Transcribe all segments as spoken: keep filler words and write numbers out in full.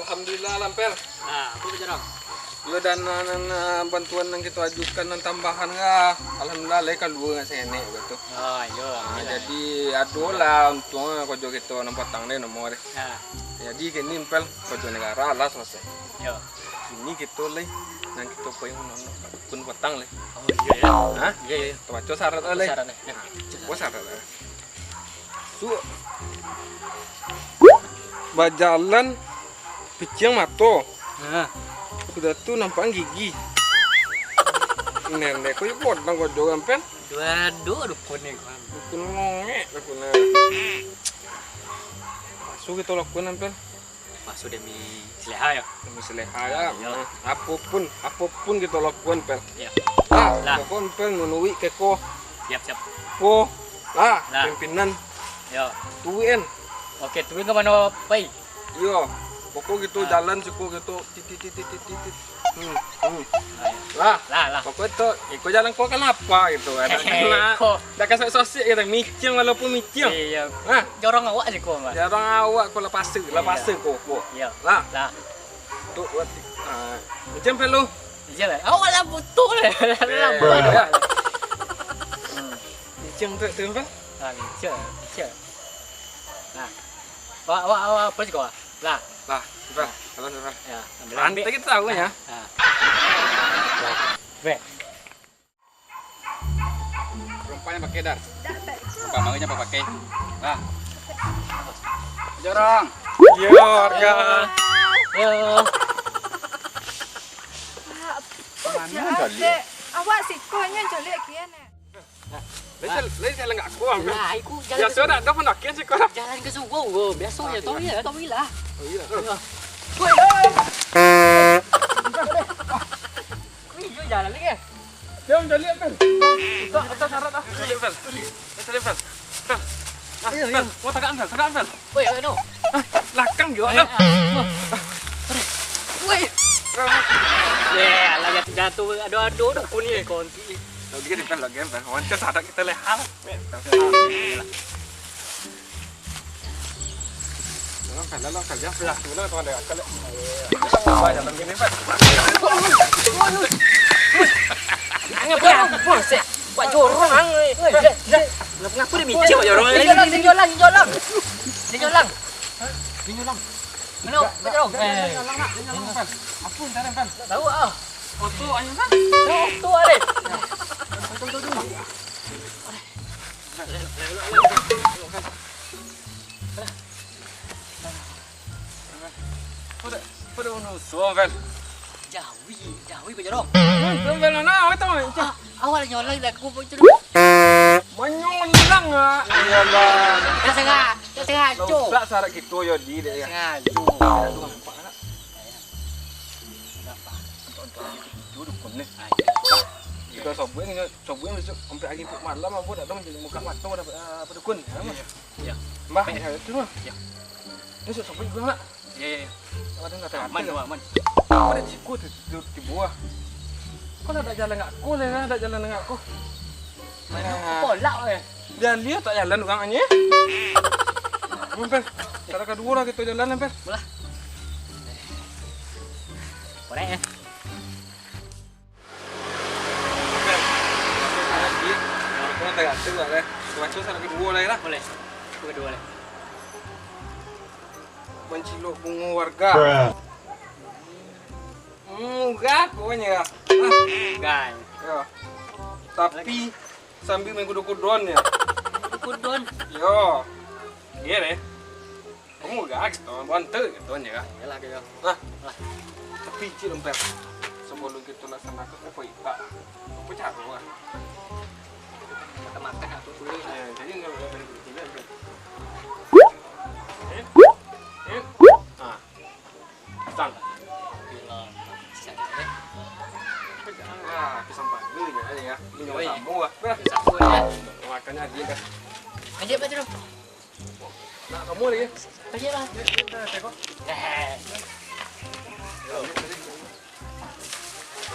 Alhamdulillah lah, Pel. Ah, apo, Jarang? Yo, dana nan, ah, bantuan nan kito ajukan nan tambahan ka. Alhamdulillah, lai kalua nan saketek ko tu. Ah, iyo, ah, alhamdulillah. Jadi, ado lah untuang karajo kito nan patang deh, nomor deh. Ah. Jadi, kini, Pel, karajo nagara lah salasai. Yo. Kini kito lai, nan kito pai manono dukun patang lai. Oh, iyo, yo. Hah? Iyo, iyo. Kito baco syarat lai. Syarat lai. Nah, baco syarat lai. Su-, bajalan piciang mato. Ha. Sudah tu nampak gigi. Nenek ko yo podang ko jo kan, Pel. Waduh, dukun ni, kan. Dukun mongek, dukun. Pasu kito lakuan, Pel. Pasu demi saleha, yo. Demi saleha, yo. Yo. Apopun, apopun kito lakuan, Pel. Yo. Lah, lah. Pokok Pel manuruik ke ko. Siap, siap. Ko, lah, lah. Pimpinan. Yo. Tuin. Oke, tuin ka mano pai? Iyo. Pokok kito jalan siko kito titit, titit, titit, titit. Hmm, hmm. Lah, lah, lah. Pokok tu, iko jalan ko kan apa gitu kan. Dak kena, dak kasar sosik gitu. Micin walaupun micin. Iyo. Hah? Jorong awak siko, Mas. Jorong awak ko lah pasa, lah pasa ko, ko. Iyo. Lah. Lah. Tu, ah, micin perlu. Iyo lah. Awak lah butuh lah. Lah, lah, lah. Hmm. Micin tu, tu apa? Ah, micin, micin. Nah. Awak, awak, awak, apa siko? Lah. Lah, sudah. Lah. Kalau sudah. Ya, ambil, ambil. Nanti kita tahu ya. Ah. Weh. Rompaknyo pakai dah. Dah, dah. Rompah maruiknyo apa pakai? Lah. Jorong. Yo, warga. Yo. Mana jalek? Awak siko nyo jalek kian, eh. Lai sa-, lai salah ngako, Bang. Lah, iku jalan. Biaso ke dak ado pandakian siko. Jalan ka surau, bro. Biaso je, tahu ya, tahu lah. Oh, iya. Woi, woi. Wih, yo jalan lagi. Dia jalan, Bang. Atas, atas syarat dah. Jalan, Bang. Jalan, Bang. Bang. Ah, iya, iya. Bang, mau tagak, Bang, tagak, Bang. Woi, anu. Ah, lakang juga, eh, Bang. Ah. Woi. Eh, alah, jatuh-jatuh. Aduh, aduh, aduh, kuning. Lagi di Bang, lagi, Bang. Wancak sadak kita lehal. Dalam kan, dalam kan, jangan pedas dulu, teman, dalam kan. Jangan pedas, buset. Buat jorong, ang, eh. Ngapo dia micik buat jorong? Linjolang, linjolang, linjolang. Linjolang. Linjolang. Mano, buat jorong? Eh. Linjolang, nak. Linjolang, Bang. Apa yang tarik, Bang? Tahu, ah. Oto, ayo, Bang. Tahu, oto, ada. Betul, betul, betul. Pada, pada manusia, Bel. Jawi, jawi bajorong. Hmm, Bel, nah, nah, awak tahu, Bel. Ah, awak lah nyolang, dah aku pun curi. Manyolang, ah. Iyalah. Dah sengah, dah sengah, cuk. Rusak syarat kita, yo, di, dek, ya. Sengah, cuk. Aduh, nampak, nak. Nampak. Untuk, untuk, untuk, untuk, dukun ni. Ah, iya. Kita sobuin, sobuin besok sampai hari tu malam, apa dah dong jadi muka mata dah, ah, apa dukun. Iya, iya. Iya. Mbah, baik. Ya, itu mah. Iya. Ini sok sobuin pulang, nak. Iya, iya, iya. Ada nggak tahu. Aman, aman. Apa dah siku tu, tu, tu buah. Kau nak tak jalan ngak ko lah, nak tak jalan ngak ko. Mana? Nah. Kolak, eh. Dia lihat tak jalan orang ni. Bel, cara kedua lah kita jalan, Bel. Bolah. Korek, eh. Aku nak tagak tu lah, eh. Baco salah kedua lah, lah. Boleh. Aku kedua lah. Mancilok bungo warga. Bruh. Murah pokoknya, ya. Ah. Murah. Ya. Tapi sambil main kudo-kudon, ya. Kudo-kudon? Yo. Iya, deh. Kamu gak gitu, bantu gitu aja, kan? Iyalah, gitu. Nah, lah. Tapi cik lempar. Sebelum kita laksanakan apa itu? Apa cara, Bang? Makan-makan aku dulu. Ya, jadi nggak, nggak dari dulu, kan? Eh? Eh? Ah. Pisang. Pisang, eh. Ah, pisang pagi ya, ya. Ini nyawa kamu, ah. Pisang pun, ya. Makannya aja, kan? Aja, Pak Jero. Nak kamu lagi? Tadi lah. Ni, ni, dah, tengok. Eh.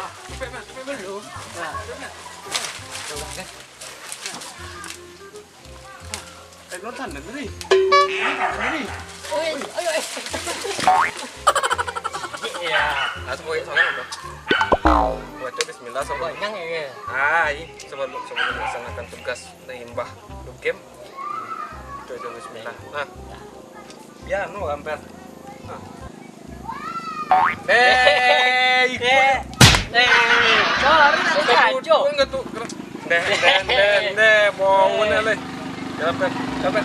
Ah, cepet, Bang, cepet, Bang. Nah. Cepet, Bang. Eh, nonton dah tadi. Nonton dah tadi. Oi, oi, oi. Sabalun, ai, sabalun, sabalun melaksanakan tugas dari Mbah Dukem, baco bismillah. Nah. Yo, anu, Ampel. Nah. Eh, ikut. Eh, eh, sorry, tak sengaja. Ikut, ikut, ikut. Deh, deh, deh, deh, bau bener, leh. Yo, Ampel, Ampel.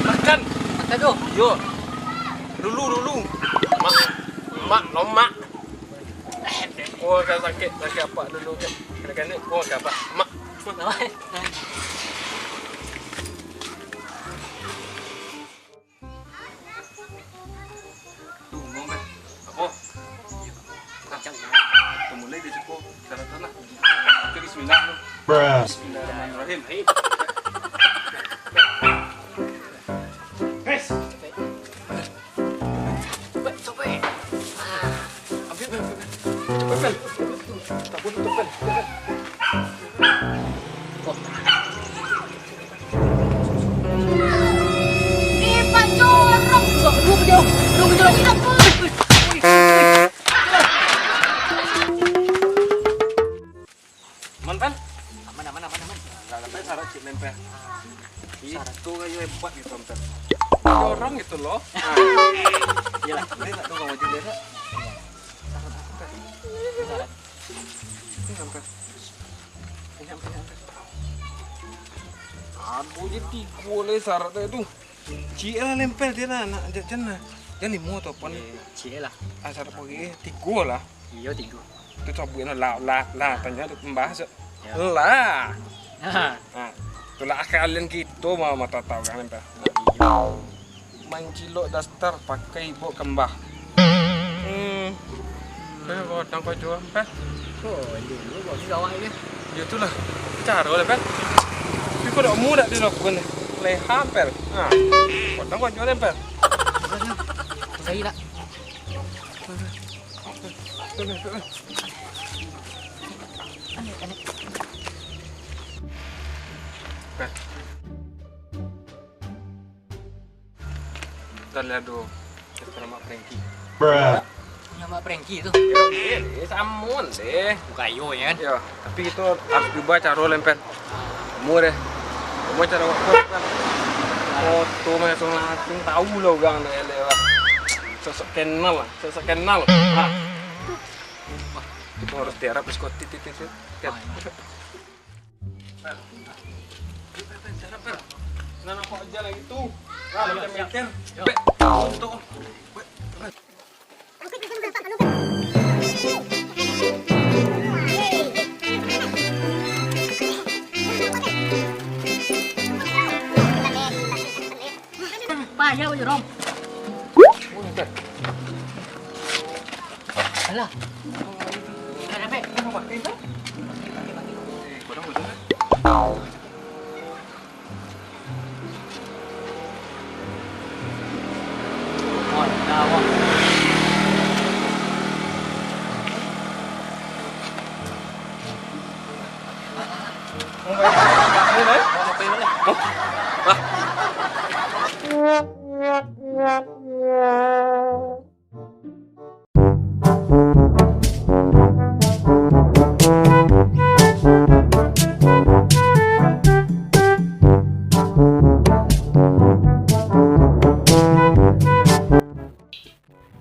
Makan. Makan tu. Yo. Dulu, dulu. Mak, mak, lomak. Oh, kan sakik, sakik apak dulu kan. Kanak-kanak, oh, kan apak. Mak. Duh, ngomong, Beh. Apo? Nah, kita mulai dari siko. Saratanlah. Kita bismillah dulu. Bismillahirrahmanirrahim. Guys. Sobek, sobek. Ah, ambil, ambil, ambil. Tutup, Pel. Tutup, Pel. Eh, Pak, jorok. Jorok, jorok, jorok. Aman, Pan? Aman, aman, aman, aman. Lah, sampai syarat cik lempeh. Itu kayu hebat gitu, Pan. Dorong gitu loh. Nah. Iyalah. Ini tak dorong maju dia, tak? Ini sampai. Ini sampai, sampai. Aduh, jadi tiga leh syarat tu. Cik lah lempeh dia lah, nak jajan lah. Jan limo tu, Pan. Cik lah. Ah, syarat pagi, eh, tiga lah. Iyo, tigo. Tu cabuik no, lah, lah, lah, tanyo tu pambahas. Yo. Lah. Ha. Ha. Itulah akalian kito mah, mah tau kan, Pak. Iyo. Mancilok daster pakai bok kembah. Hmm. Kau kadang kau jual, Pak. Oh, dulu kau ni gawai ni. Yo itulah. Caro lah, Pak. Tapi kau dak mudah dilakukan. Leha, Pak. Ha. Kadang kau jual, Pak. Saya lah. Tadi ado, kita nama Frankie. Nama Frankie tu? Yo, eh, samun deh. Bukayo, ya kan? Yo, tapi itu harus diubah caro lempeh. Kamu deh. Kamu caro apa, kan? Foto mah langsung, langsung tahu lah orang tu, elok lah. Sosok kenal lah, sosok kenal. Ha. Wah, itu harus tiarap, diskotik, tit, tit, tit. Tit. Nah, nampak aja lagi tu. Nah, macam mikir. Yo. Bek, untung. Payah baju rom. Alah. Alah, Bek.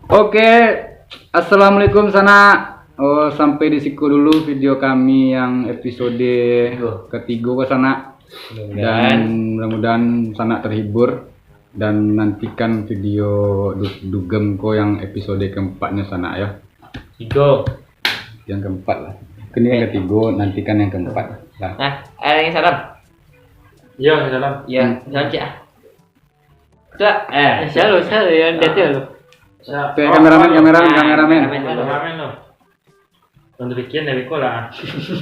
Oke, assalamualaikum sanak. Oh, sampai di siku dulu video kami yang episode ketiga ko sanak. Dan mudah-mudahan sanak terhibur dan nantikan video du- dugem ko yang episode keempatnya sanak ya. Tiga. Yang keempat lah. Kini yang ketiga, nantikan yang keempat. Lah. Nah, ada yang salam. Ya, salam. Ya, salam cik ah. Cak, eh, selalu, selalu yang dia tu. Kameramen, kameramen, kameramen. Kameramen tu. Untuk bikin dari ko lah.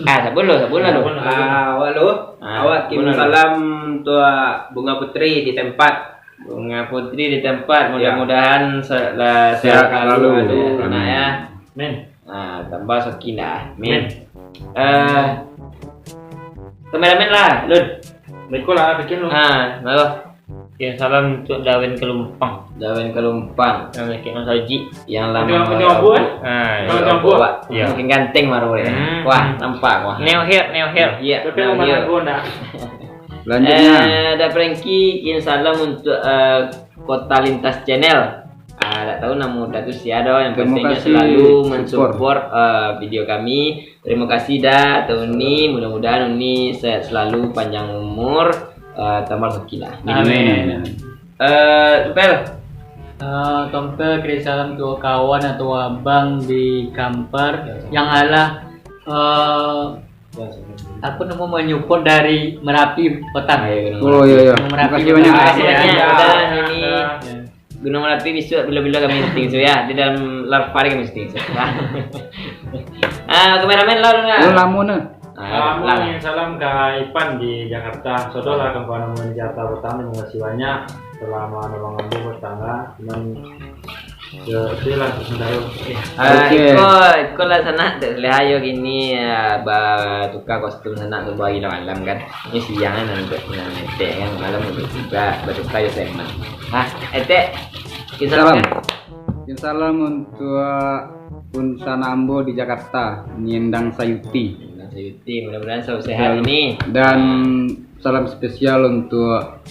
Ah, sabun lo, sabun lo. Ah, awak lo. Ah, awak kirim salam untuk Bunga Putri di tempat. Bunga Putri di tempat. Ya. Mudah-mudahan se- lah sehat selalu. Aduh, anak ya. Amin. Ah, tambah sakinah. Amin. Amin. Eh, kameramen lah, Lun. Dari ko lah, bikin lo. Ah, bagus. Kirim salam untuk Dawen Kelumpang. Dawen Kelumpang. Yang sakit Mas Haji. Yang lama Yang marabu. marabu, eh? Ah, Yang ya. marabu, ah? Ya. Makin ganteng baru ya. Hmm. Wah, nampak wah. Neo hair, neo hair. Iya. Tapi Nah, mau iya. marabu ndak? Selanjutnya. Eh, ada Frankie, kirim salam untuk eh, Kota Lintas Channel. Ah, tak tahu nama udah tu siapa dah. Yang Terima pentingnya kasih selalu support. Mensupport eh, video kami. Terima kasih dah Tony. Mudah-mudahan Uni sehat selalu, panjang umur, eh, tambah rezeki lah. Amin. Eh, Pel. Eh, Tompel kirim salam tu kawan atau abang di Kampar yang alah eh, aku nemu menyupport dari Merapi petang. Ayo, Oh iya iya. Terima Merapi kasih petang. Banyak. Makasih banyak. Ya. Mudah-mudahan ini Ya. Gunung Merapi besok bila-bila kami syuting so ya di dalam Larva kami syuting so. Ah, kameramen lah dong. Lu lama ni. Ah, Salam lah. Salam ka Ipan di Jakarta. Sodoh lah kawan-kawan di Jakarta pertama, terima kasih banyak. Selama abang ambo bertangga, cuman ya itu lah sementara. Ah, Oke. iko, iko lah sanak, tak salah ayo gini ya, ba tukar kostum sanak tu bagi malam kan. Ini siang kan untuk nang etek kan, malam untuk juga bertukar ya segmen. Ah, etek. Kita Salam. Kan? Salam untuk Unsana Ambo di Jakarta, Nyendang Sayuti. Nah, Sayuti, mudah-mudahan selalu sehat Dan- ini. Dan salam spesial untuk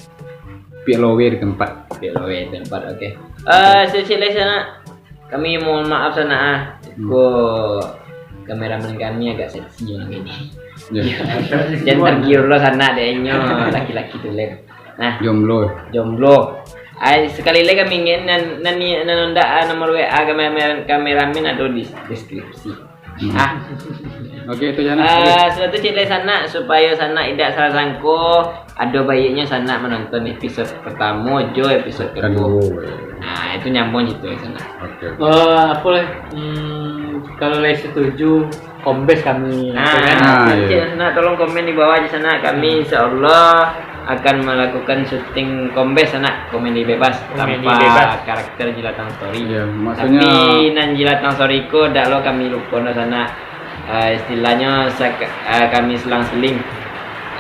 Piak Lowe di tempat. Piak Lowe tempat, oke. Eh, sesi lain sanak. Kami mohon maaf sanak ah. Ko kameramen kami agak seksi malam ini. Ya. Jangan tergiur lo sanak dek inyo laki-laki tu lem. Nah, Jomblo. jomblo. Ai, sekali lagi kami ingin nan nan ni nan ndak ah, nomor W A kameramen kameramen ada di deskripsi. Ah, Oke, itu Jana. Ah, sudah tu cek lai sanak, supayo sanak indak salah sangko, ado baiknyo sanak manonton episod pertamo jo episod kedua. Kedua. Nah, itu nyambung situ sanak. Oke. Eh, apa lah? Hmm, kalau lai setuju, kombes kami. Nah, kan? Ah, cek iya. sanak, tolong komen di bawah aja sanak. Kami insyaallah akan melakukan syuting kombes sanak, komedi bebas Komedi tanpa bebas. karakter Jilatan Story. Iya, maksudnya Tapi nan Jilatan Story ko dak lo kami lupo no sanak. Ah, istilahnyo saka- ah, kami selang-seling.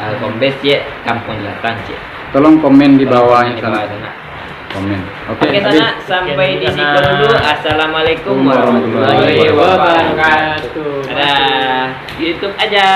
Ah, kombes cek, kampung Jilatan cek. Tolong komen di bawah Di sana. bawah sanak. Komen. Oke, Oke habis. Sanak, sampai di situ dulu. Assalamualaikum Warahmatullahi warahmatullahi wabarakatuh. Wabarakatuh. Dadah. YouTube aja.